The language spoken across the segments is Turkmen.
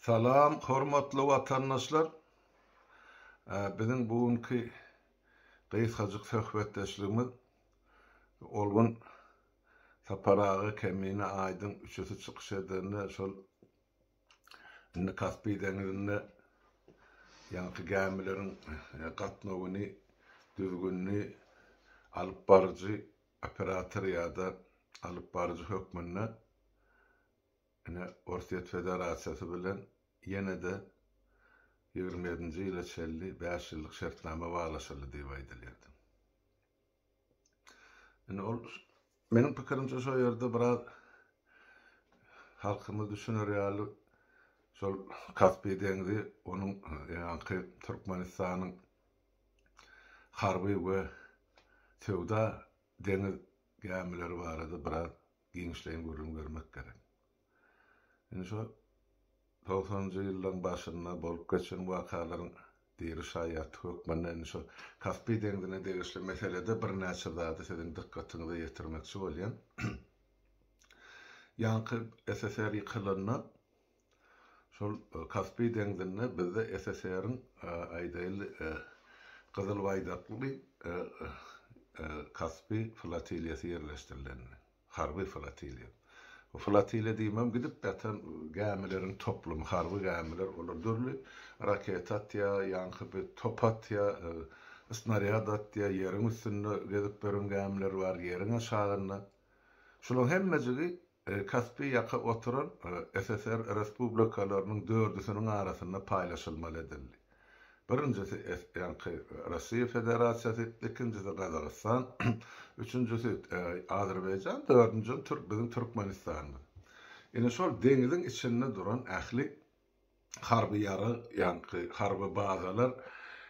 Salam hormatly watandaşlar! Biziň bu günki gysgajyk söhbetdeşligimiz ol gün Sapar aga, Kemine, Aýdyň üçüsi çykyş edende şol indi Kaspi deňizinde ýaňky gämileriň gatnawyny, düzgünini alyp baryjy operator ýa-da alyp baryjy hökmünde ine Orsýet Federasiýasy bilen ýene-de 27-nji ýyla çenli bäş ýyllyk şertnama baglaşyldy diýip aýdylýardy. Indi ol meniň pikirimçe şo ýerde biraz halkymyz düşüner ýaly şol Kaspi deňzi onuň ýaňky Türkmenistanyň harby we söwda deňiz gämileri barada biraz giňişleýin gürrüň bermek gerek. Indi şo togsanynjy ýyllaryň başynda bolup geçen wakalaryň diri şaýaty hökmünde indi şo Kaspi deňzine degişli meselede birnäçe zady siziň dykgatyňyza ýetirmekçi bolýan. Ýaňky SSR ýykylanda şol Kaspi deňzinde bizde SSR-iň aýdaýly Gyzyl baýdakly Kaspi flotiliýasy ýerleşdirilendi. Harby flotiliýa. Bu flotiliýa diýmem gidip ýatan gämileriň toplumy, harby gämiler, olar dürli raketa atýar, ýaňky bir top atýar, snarýad atýar, ýeriň üstünde gezip ýören gämiler bar, ýeriň aşagynda. Şularyň hemmejigi Kaspi ýaka oturan SSR respublikalarynyň dördüsiniň arasynda paýlaşylmaly edildi. Birinjisi ýaňky Russiýa Federasiýasy, ikinjisi Gazagystan, üçünjisi Azerbaýjan, dördünjisi türk biziň Türkmenistanymyz. Ine şol deňiziň içinde duran ähli harby ýarag, ýaňky harby bazalar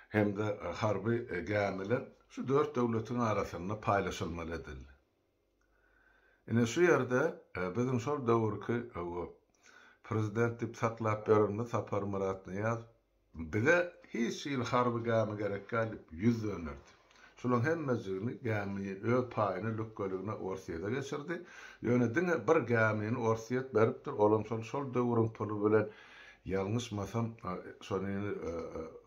hem-de harby gämiler şu dört döwletiň arasynda paýlaşylmaly edildi. Ine şu ýerde biziň şol döwürki prezident diýip saklap ýörenimiz Saparmyrat Nyýazow bize hiç hili harby gämi gerek däl diýip ýüz dönderdi. Şularyň hemmejigini gämi öz paýyna lükgeligine Orsýede geçirdi. Ýöne diňe bir gämini Orsýet beripdir, olam şol şol döwrüň puly bilen ýalňyşmasam şony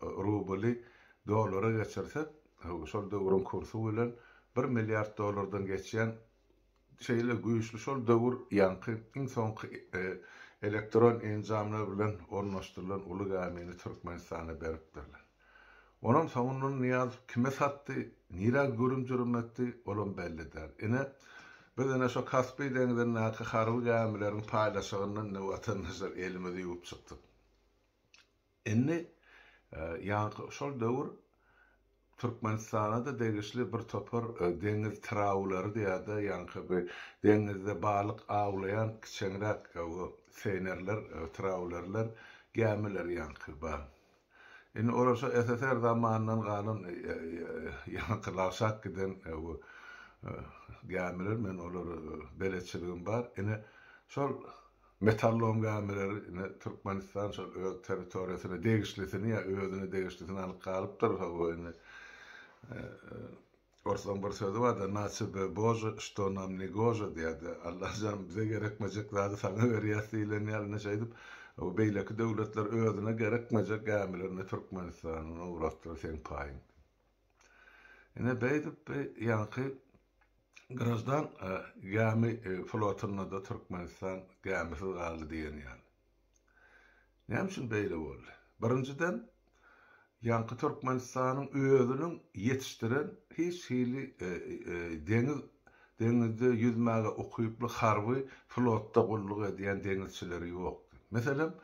rubly dollara geçirsek şol döwrüň kursy bilen bir milliard dollardan geçýän şeýle güýçli şol döwür ýaňky iň soňky elektron enjamlar bilen ornaşdyrylan uly gämini Türkmenistana beripdirler. Onam soňundan Nyýazow kime satdy, nirä gürüm-jürüm etdi, olam belli däl. Ine, biz ine şo Kaspi deňzindäki harby gämileriň paýlaşygyndan ine watandaşlar elimizi ýuwup çykdyk. Indi ýaňky şol döwür Türkmenistana-da degişli bir topar deňiz trawlary diýýär-de, ýaňky bir deňizde balyk awlaýan kiçeňräk seýnerler, trawlerler, gämiler ýaňky bar. Indi olar şo SSR zamanyndan galan ýaňky lagşap giden gämiler, men olara beletçiligim bar. Ine, şol Metallom gämileri ine Türkmenistan şol öz territoriýasyna degişlisini ýa özüne degişlisini alyp galypdyr hawa indi orslaň bir sözi barda na tebe bože što nam ne gože diýýärdi Allajan bize gerekmejek zady saňa berýäs diýlen ýaly ine şeýdip beýleki döwletler özüne gerekmejek gämilerini Türkmenistana ugratdylar seň paýyň Ine beýdip ýaňky graždan gämi flotunda-da Türkmenistan gämisiz galdy diýen ýaly. Näme üçin beýle boldy? Birinjiden, ýaňky Türkmenistanyň özüniň ýetişdiren hiç hili deňiz deňizde ýüzmäge ukyply harby flotda gulluk edýän deňizçileri ýokdy. Meselem,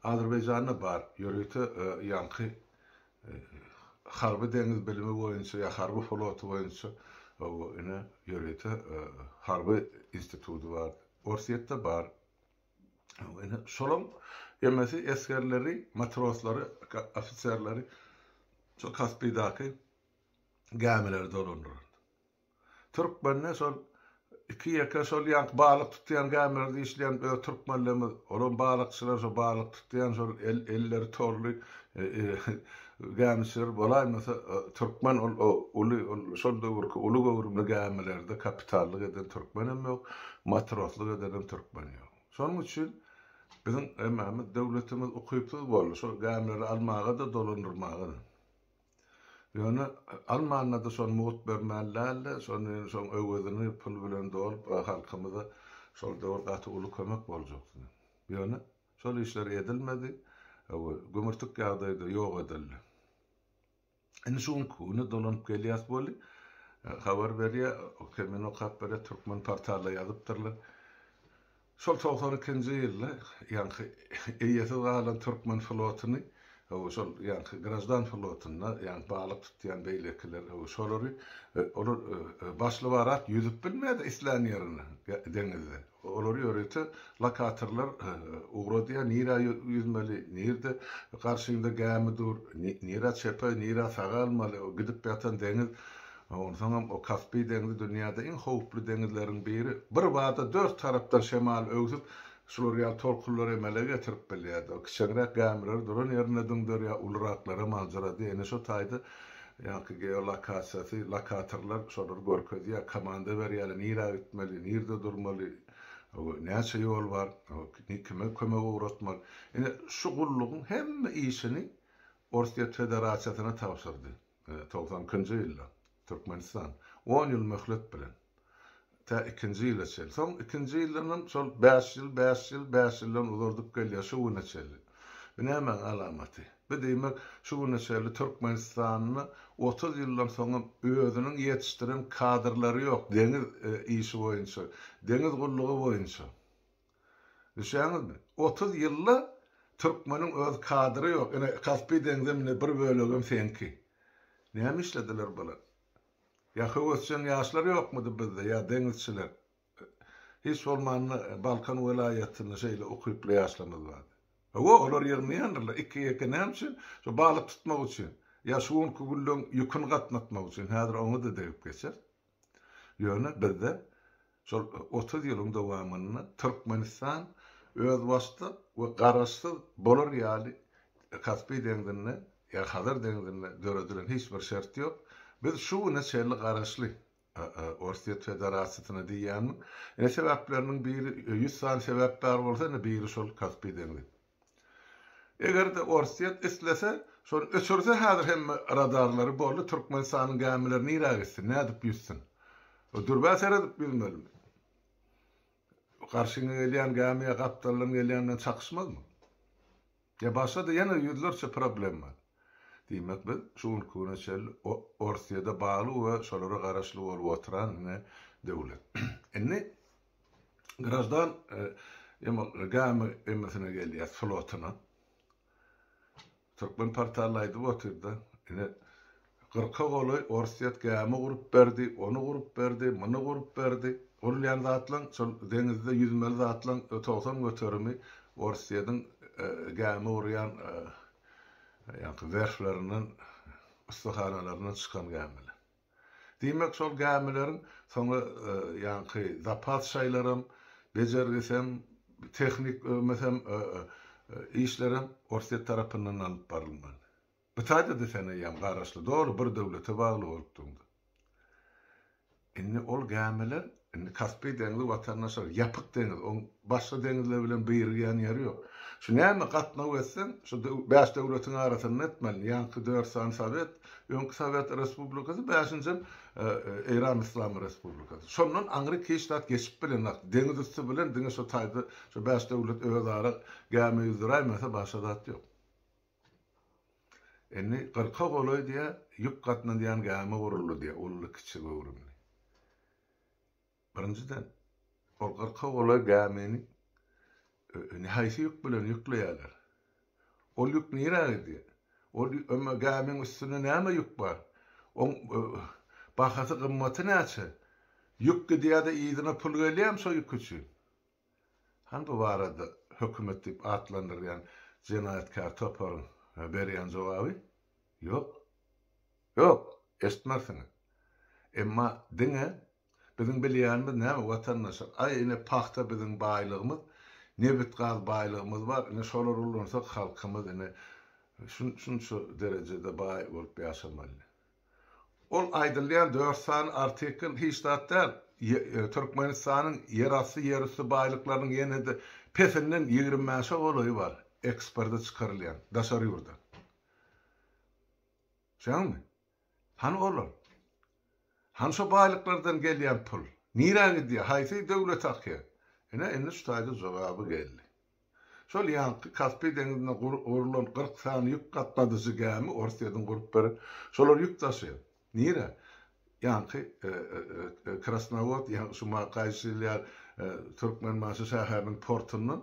Azerbaýjanda bar ýörite ýaňky Harby deňiz bilimi boýunça ýa harby floty boýunça ine ýörite harby instituty bar. Orsýetde bar. Ine şolaň hemmesi esgerleri, matroslary, ofiserleri şo Kaspiýdaky gämileri dolandyrar. Türkmende şol iki ýeke şol ýaňky balyk tutýan gämilerde işleýän öz türkmenlerimiz, olam balykçylar şo balyk tutýan şol el elleri torly gämiçiler bolaýmasa türkmen ol uly ol şol döwürki uly göwrümli gämilerde kapitanlyk eden türkmenem ýok, matroslyk edenem türkmen ýok. Şonuň üçin. Biziň hemmämiz döwletimiz ukypsyz boldy şol gämileri almaga-da dolandyrmaga-da. Ýöne almanda-da şony mugt bermeli däldi, şony şoň öwezini pul bilen dolup halkymyza şol döwür gaty uly kömek boljakdy. Ýöne şol işler edilmedi, gümürtik ýagdaýda ýok edildi. Indi şu günki güne dolanyp gelýäs weli, habar berýär, men okap berýär, Türkmen portalda ýazypdyrlar. Şol 92-nji ýylda ýaňky eýesiz galan türkmen flotuny, şol ýaňky graždan flotunda, ýaňky balyk tutýan beýlekiler, şolary olar başly-barat ýüzüp bilmeýärdi islän ýerine deňizde. Olary ýörite lokatorlar ugradýar, nirä ýüzmeli, nirde garşyňda gämi dur, nirä çepe, nirä saga almaly, o gidip ýatan deňiz, onsoňam o Kaspi deňzi dünýäde iň howply deňizleriň biri, bir bada dört tarapdan şemal öwsüp, şular ýaly tolkunlary emele getirip bilýärdi. O kiçeňräk gämileri duran ýerinde düňderýär, uluraklara maljyradýar. Ine şo taýda Ýaňky geolokasiýasy, lokatorlar şolary görkezýär, komanda berýärler, nirä gitmeli, nirde durmaly, näçe ýol bar, kime kömek ugratmaly. Ine, şu gullugyň hemme işini Orsýet Federasiýasyna tabşyrdy 92-nji ýylda Türkmenistan, on ýyl möhlet bilen. Tä ikinji ýyla çenli. Soň ikinji ýyldanam şol bäş ýyl, bäş ýyl, bäş ýyldan uzaldyp gelýär şu güne çenli. Bu nämäň alamaty? Bu diýmek, şu güne çenli Türkmenistanda 30 ýyldan soňam özüniň ýetişdiren kadrlary ýok deňiz işi boýunça, deňiz gullugy boýunça. Düşýäňizmi? 30 ýylda türkmeniň öz kadry ýok. Ine, Kaspi deňzem ine bir bölegem seňki. Näme işlediler bular? Ýa höwesjeň ýaşlar ýokmudy bizde, ýa deňizçiler? Hiç bolmanda Balkan welaýatynda şeýle ukyply ýaşlarymyz bardy. Hawa, olar ýygnaýandyrlar, iki-ýeke näme üçin? Şo balyk tutmak üçin, ýa şu günki günleň ýüküni gatnatmak üçin, häzir oňa-da degip geçer. Ýöne bizde Şol 30 ýylyň dowamynda Türkmenistan özbaşdak we garaşsyz bolar ýaly Kaspi deňzinde ýa Hazar deňzinde döredilen hiç bir şert ýok. Biz şu güne çenli garaşly Orsýet Federasiýasyna diýýäniň ine sebäpleriniň biri ýüz sany sebäp bar bolsa ine biri şol Kaspi deňzi. Eger-de Orsýet islese şony öçürse häzir hemme radarlary boldy Türkmenistanyň gämileri nirä gitsin nädip ýüzsün. O dürbä seredip ýüzmelimi? Garşyňa gelýän gämi ýa gapdaldan gelýän bilen çakyşmazmy? Ýa başga-da ýene ýüzlerçe problem bar. Diýmek biz şu günki güne çenli Orsýede bagly we şolara garaşly bolup oturan ine döwlet. Indi graždan gämi emesine gelýäs flotyna. Türkmen portally aýdyp otyrda, ine, kyrka golaý Orsýet gämi gurup berdi, ony gurup berdi, muny gurup berdi. Gurulýan zatlaň, şol deňizde ýüzmeli zatlaň 90 göterimi Orsýediň gämi gurýan ýaňky werflerinden, ussahanalaryndan çykan gämiler. Diýmek, şol gämileriň soňra ýaňky zapas şaýlaram, bejergisem, tehnik ömesem, işlerem Orsýet tarapyndan alnyp barylmaly. Bu taýda-da sen eýýäm garaşly, doly bir döwlete bagly bolup durňda. Indi ol gämiler, indi Kaspi deňzi watandaşlar, ýapyk deňiz, oň başga deňizler bilen birigýän ýeri ýok. Şu näme gatnaw etseň, şu bäş döwletiň arasynda etmeli. Ýaňky dört sany sowet, öňki sowet respublikasy, bäşinjem Eýran Yslam Respublikasy. Şondan aňryk hiç zat geçip bilenok. Deňiz üsti bilen diňe şu taýda şu bäş döwlet özara gämi ýüzdüräýmese başga zat ýok. Indi kyrka golaý diýýär, ýük gatnadýan gämi guruldy diýýär, ululy-kiçi göwrümli. Birinjiden, ol kyrka golaý gämini haýsy ýük bilen ýükleýärler? Ol ýük nirä gidýär? Ol gämiň üstünde näme ýük bar? Oň bahasy, gymmaty näçe? Ýük gidýär-de yzyna pul gelýärmi şo ýük üçin? Hany bu barada hökümet diýip atlandyrýan jenaýatkär toparyň berýän jogaby? Ýok. Ýok! Eşitmersiňiz. Emma diňe biziň bilýänimiz näme watandaşlar? Aý ine pagta biziň baýlygymyz, nebit-gaz baýlygymyz bar, ine şolary ulansak halkymyz ine şunça derejede baý bolup ýaşamaly. Ol aýdylýan dört sany artikl hiç zat däl. Türkmenistanyň ýerasty, ýerüsti baýlyklarynyň ýene-de Pesinden 25-e golaýy bar eksporta çykarylýan daşary ýurda. Düşýäňmi? Hany olar? Hany şo baýlyklardan gelýän pul? Nirä gidýär? Haýsy döwlete akýar? Ine, indi şu taýda jogaby geldi. Şol ýaňky Kaspi deňzinde gurlan 40 sany ýük gatnadyjy gämi Orsýetiň gurup beren, şolar ýük daşaýar. Nirä? Ýaňky Krasnowod, ýa şu gaýşylýar Türkmenbaşy şäheriniň portundan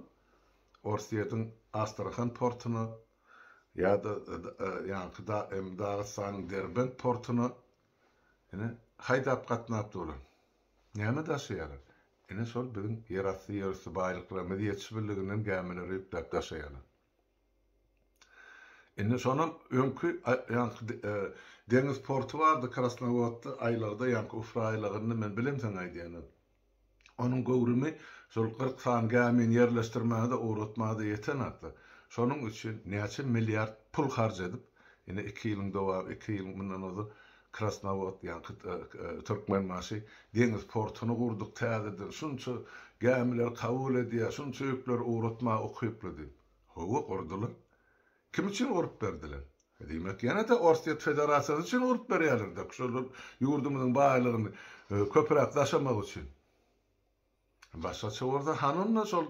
Orsýetiň Astrahan portuna ýa-da ýaňky Dagystanyň Derbent portuna ine haýdap gatnap durlar. Näme daşaýarlar? Ine şol biziň ýerasty, ýerüsti baýlyklarymyzy ýetişibildiginden gämilere ýükläp daşaýarlar. Indi şonam öňki ýaňky deňiz porty bardy Krasnowodda aýlagda ýaňky Ufra aýlagynda men bilemseň aýdýan. Onuň göwrümi şol 40 sany gämini ýerleşdirmäge-de ugratmaga-da ýetenokdy. Şonuň üçin näçe milliard pul harç edip, ine iki ýylyň dowamy, iki ýyl mundan ozal Krasnowod ýaňky Türkmenbaşy deňiz portuny gurduk täzeden, şunça gämileri kabul edýär, şunça ýükleri ugratmaga ukyply diýip. Hawa, gurdular. Kim üçin gurup berdiler? Diýmek, ýene-de Orsýet Federasiýasy üçin gurup berýärler-dä, şol ýurdumyzyň baýlygyny köpräk daşamak üçin. Başgaça bolsa, hany onda şol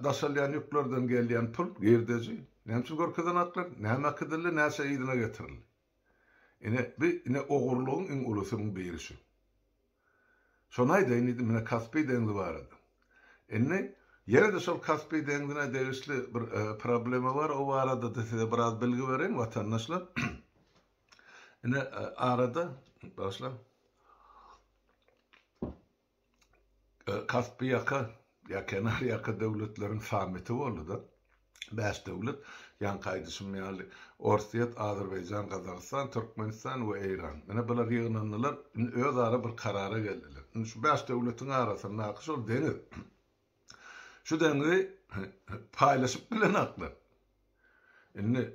daşalýan ýüklerden gelýän pul, girdeji? Näme üçin görkezenoklar? Näme äkidildi, näçe yzyna getirildi? Ine, bi, ine, ogurlygyň iň ulusynyň biri şu. Şony aýdaýyn diýdim, ine, Kaspi deňzi barada. Indi, ýene-de şol Kaspi deňzine degişli bir problema bar, o barada-da size biraz bilgi bereýin, watandaşlar. Ine, arada, bagyşlaň. Kaspi ýaka ýa kenar ýaka döwletleriň sammiti boldy-da. Bäş döwlet, ýaňky aýdyşym ýaly, Orsýet, Azerbaýjan, Gazagystan, Türkmenistan we Eýran. Ine, bular ýygnandylar, indi özara bir karara geldiler. Indi şu bäş döwletiň arasyndaky şol deňiz. Şu deňizi paýlaşyp bilenoklar. Indi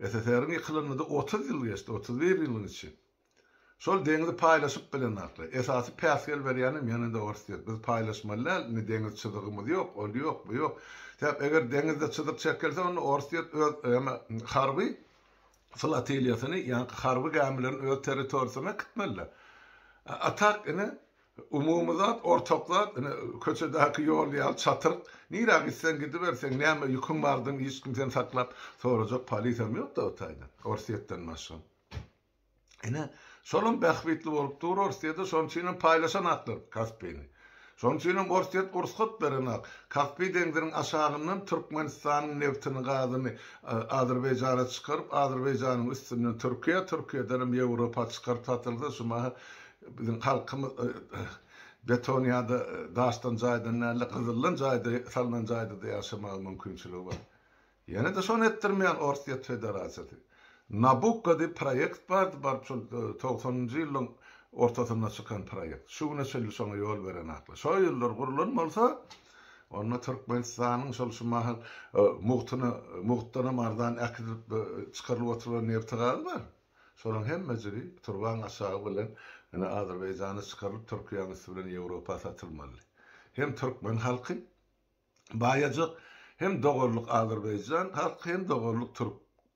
SSR-iň ýykylanyna-da 30 ýyl geçdi, 31 ýylyň içi. Şol deňizi paýlaşyp bilenaklar. Esasy päsgel berýänem ýene-de Orsýet. Biz paýlaşmaly däl, indi deňiz çyzygymyz ýok, ol ýok, bu ýok. Sebäp eger deňizde çyzyk çekilse onda Orsýet öz ýa harby flotiliýasyny, ýaňky harby gämilerini öz territoriýasyna äkitmeli. A tak ine umumy zat, ortak zat, ine köçedäki ýol ýaly çatyryk. Nirä gitseň gidiber, seň näme ýüküň bardygyny hiç kim seni saklap sorajak polisam ýok-da o taýda, Orsýetden başga. Ine, şolam bähbitli bolup dur Orsýete, şonuň üçinem paýlaşanaklar Kaspini. Şonuň üçinem Orsýet rugsat berenak. Kaspi deňziniň aşagyndan Türkmenistanyň nebtini, gazyny Azerbaýjana çykaryp, Azerbaýjanyň üstünden Türkiýä, Türkiýedenem Ýewropa çykaryp satylsa, şu mahal biziň halkymyz beton ýa-da daşdan jaýdan däl-de, gyzyldan jaýda salnan jaýda-da ýaşamaga mümkinçiligi bar. Ýene-de şony etdirmeýän Orsýet Federasiýasy. Nabukko diýip proýekt bardy, baryp şol togsanynjy ýyllaryň ortasynda çykan proýekt. Şu güne çenli şoňa ýol berenaklar. Şo ýyllar gurlan bolsa, onda Türkmenistanyň şol şu mahal mugtuna, mugtdanam arzan äkidilip çykarylyp oturylan nebti-gazy bar. Şolaryň hemmejigi turbaň aşagy bilen ine Azerbaýjana çykarylyp, Türkiýäniň üsti bilen Ýewropa satylmaly. Hem türkmen halky Baýajyk hem doganlyk Azerbaýjan halky hem doganlyk türk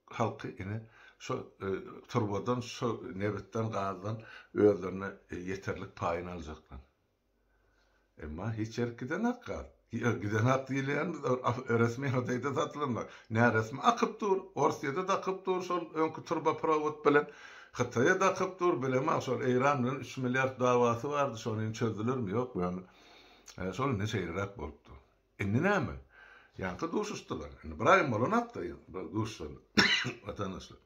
halky ine şo turbadan şo nebitden gazdan özlerine ýeterlik paýyny aljaklar. Emma hiç ýerik gidenak gaz. Gidenak diýilýän resmi ýagdaýda satylanok. Näresmi akyp dur. Orsýede-de akyp dur şol öňki turbaprovod bilen. Hytaýa-da akyp dur. Bilemok şol Eýran bilen üç milliard dawasy bardy şony indi çözdülermi ýokmy ýöne Şol indi şeýleräk bolupdy. Indi näme? Ýaňky duşuşdylar. Indi bir aýam bolanakda duşuşanda watandaşlar.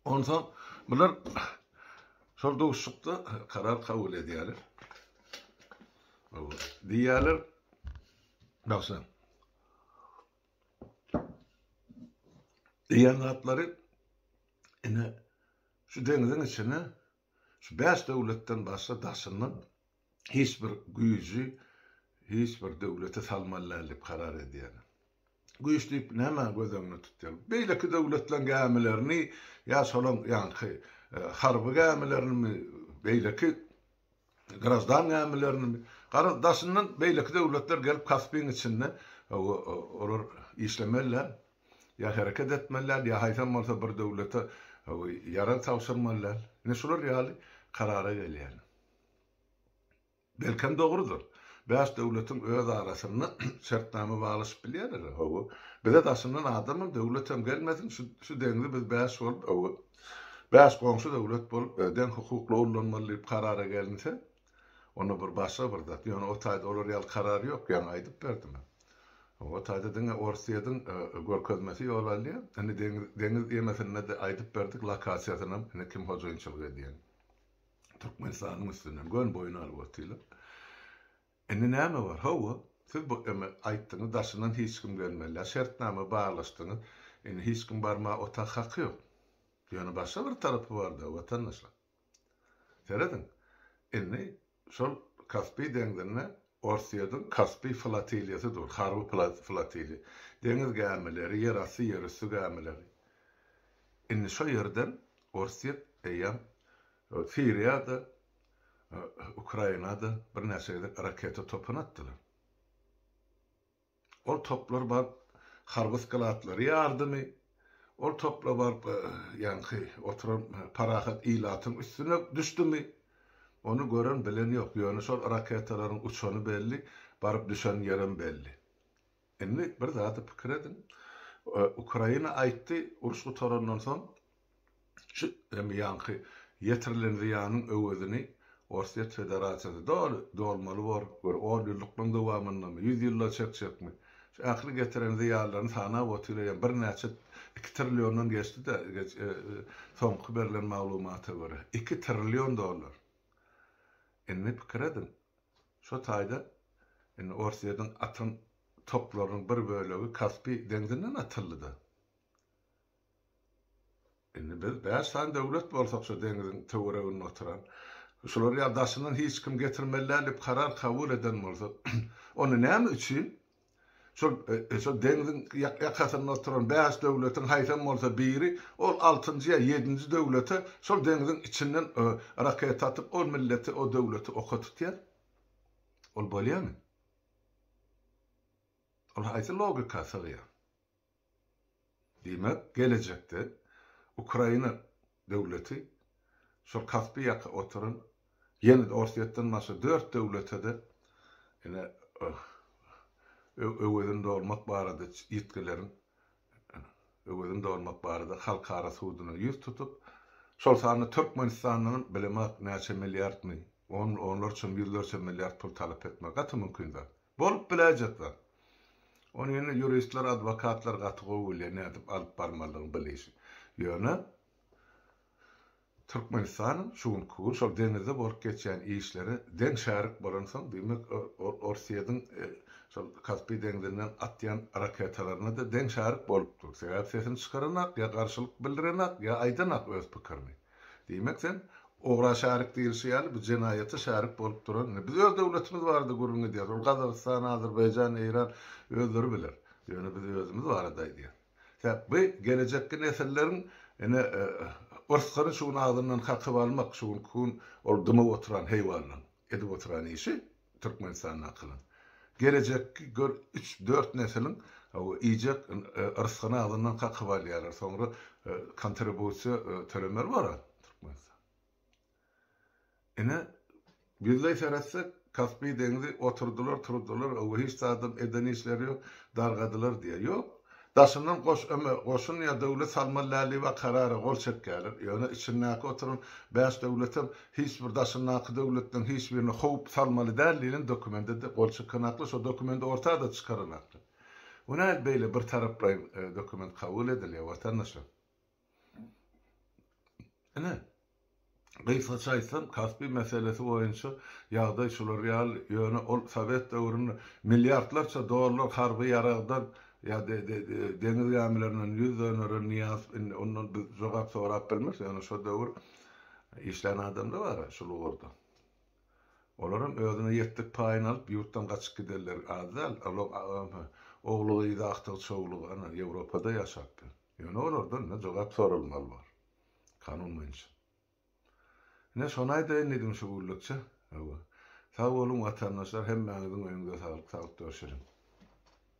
Onsoň bular şol duşuşykda karar kabul edýärler. Diýýärler, Bagşa. Diýen zatlary ine şu deňziň içine şu bäş döwletden başga daşyndan hiç bir güýji hiç bir döwlete salmaly däl diýip karar edýärler. Güýç diýip näme göz öňünde tutýar? Beýleki döwletleň gämilerini ýa şolaň ýaňky harby gämilerinimi, beýleki graždan gämilerinimi, garaz daşyndan beýleki döwletler gelip Kaspiň içinde. Olar işlemeli däl. Ýa hereket etmeli däl, ýa haýsam bolsa bir döwlete ýarag tabşyrmaly däl. Ine şular ýaly karara gelýärler. Belkem dogrudyr. Bäş döwletiň öz arasynda şertnama baglaşyp bilýärler. Hawa. Bize daşyndan adamam, döwletem gelmesin, şu şu deňzi biz bäş bolup, hawa, bäş goňşy döwlet bolup, deň hukukly ullanmaly diýip karara gelinse, onda bir başga bir zat. Ýöne o taýda olar ýaly karar ýok, ýaňy aýdyp berdim. O taýda diňe Orsýetiň görkezmesi ýol alýar. Indi deňiz deňiz ýemesinde-de aýdyp berdik lokasiýasynam, indi kim hojaýynçylyk edýän. Türkmenistanyň üstünden göni boýun alyp otyrlar. Indi näme bar? Hawa, siz bu eme aýtdyňyz, daşyndan hiç kim gelmeli däl, şertnama baglaşdyňyz. Indi hiç kim barmaga otag haky ýok. Ýöne başga bir tarapy bar-da, watandaşlar. Serediň, indi şol Kaspi deňzinde Orsýetiň Kaspi flotiliýasy dur, harby flotiliýa. Deňiz gämileri, ýerasty, ýerüsti gämileri. Indi şo ýerden Orsýet eýýäm Siriýa-da, Ukraina-da birnäçe gezek raketa topuny atdylar. Ol toplar baryp harby sklatlary ýardymy, ol toplar baryp ýaňky oturan parahat ilatyň üstüne düşdümi, ony gören bilen ýok. Ýöne şol raketalaryň uçany belli, baryp düşen ýerem belli. Indi bir zady pikir ediň. Ukraina aýtdy, uruş gutarandan soň şu hem ýaňky ýetirilen zyýanyň öwezini Orsýet Federasiýasy doly dolmaly bor. Gör, on ýyllyklaryň dowamyndamy, ýüz ýylda çekjekmi? Şu ähli getiren zyýanlaryny sanap otyr eýýäm birnäçe iki trilliondan geçdi-de, soňky berlen maglumata görä. Iki trillion dollar. Indi pikir ediň, Şo taýda indi Orsýetiň atan toplarynyň bir bölegi Kaspi deňzinden atyldy-da. Indi biz bäş sany döwlet bolsak şo deňziň töwereginde oturan, şular ýaly daşyndan hiç kim getirmeli däl diýip karar kabul eden bolsak, onda näme üçin Şol şol deňziň ýakasynda oturan bäş döwletiň haýsam bolsa biri ol altynjy ýa ýedinji döwlete şol deňziň içinden raketa atyp ol milleti o döwleti oka tutýar. Ol bolýamy? Ol haýsy logika sygýar? Diýmek, gelejekde Ukraina döwleti şol Kaspi ýaka oturan ýene-de Orsýetden başga dört döwlete-de ine öwezini dolmak barada ýitgileriň öwezini dolmak barada halkara suduna ýüz tutup, şol sanda Türkmenistandanam bilemok näçe milliardmy, on, onlarça, ýüzlerçe milliard pul talap etmek gaty mümkin zat. Bolup biläýjek zat. Ony indi ýuristler, adwokatlar gaty gowy bilýär nädip alyp barmalydygyny bil işi. Ýöne Türkmenistan şu günki gün şol deňizde bolup geçýän işlere deň şärik bolansoň, diýmek Orsýetiň şol Kaspi deňzinden atýan raketalaryna-da deň şärik bolup dur. Sebäbi sesini çykaranak, ýa garşylyk bildirenak, ýa aýdanak öz pikirini. Diýmek sen ogra şärik diýilşi ýaly bu jenaýata şärik bolup duran indi biz öz döwletimiz barada gürrüň edýäris ol Gazagystan, Azerbaýjan, Eýran özleri biler. Ýöne biz özümiz barada aýdýas. Sebäp bu gelejekki nesilleriň ine yrsgyny şu gün agzyndan kakyp almak şu günki gün ol dymyp oturan heýwanlaň edip oturan işi. Türkmenistandakylaň. Gelejekki gör üç, dört nesiliň iýjek yrsgyny agzyndan kakyp alýarlar. Soňra kontribusiýa tölemeli bolar Türkmenistan. Ine, ýüzleý seretsek, Kaspi deňzi oturdylar, turdular, hiç zadam eden işleri ýok, dargadylar diýýär. Ýok. Daşyndan goş öme goşun ýa döwlet salmaly däl diýip karara gol çekýärler. Ýöne içindäki oturan bäş döwletem hiç bir daşyndaky döwletleň hiç birine howp salmaly däl diýlen dokumende-de gol çekenaklar, şo dokumenti orta-da çykaranaklar. Bu nädip beýle bir taraplaýyn dokument kabul edilýär watandaşlar? Ine, gysgaça aýtsam, Kaspi meselesi boýunça ýagdaý şular ýaly, ýöne ol sowet döwründe milliardlarça dollar harby ýaragdan ýa deňiz gämilerinden ýüz döneren Nyýazow indi ondan biz jogap sorap bilmeris, ýöne şo döwür işlän adamlar bar-a şul ugurda. Olaram özüne ýetdik paýyny alyp ýurtdan gaçyp gidenler az däl. Olar ogly-gyzy, agtygy-çowlugy ana Ýewropada ýaşap ýör. Ýöne olardan ine jogap soralmaly bor. Kanun boýunça. Ine şony aýdaýyn diýdim şu günlükçe. Hawa. Sag boluň watandaşlar hemmäňiziň öýüňize saglyk saglyk görşeliň.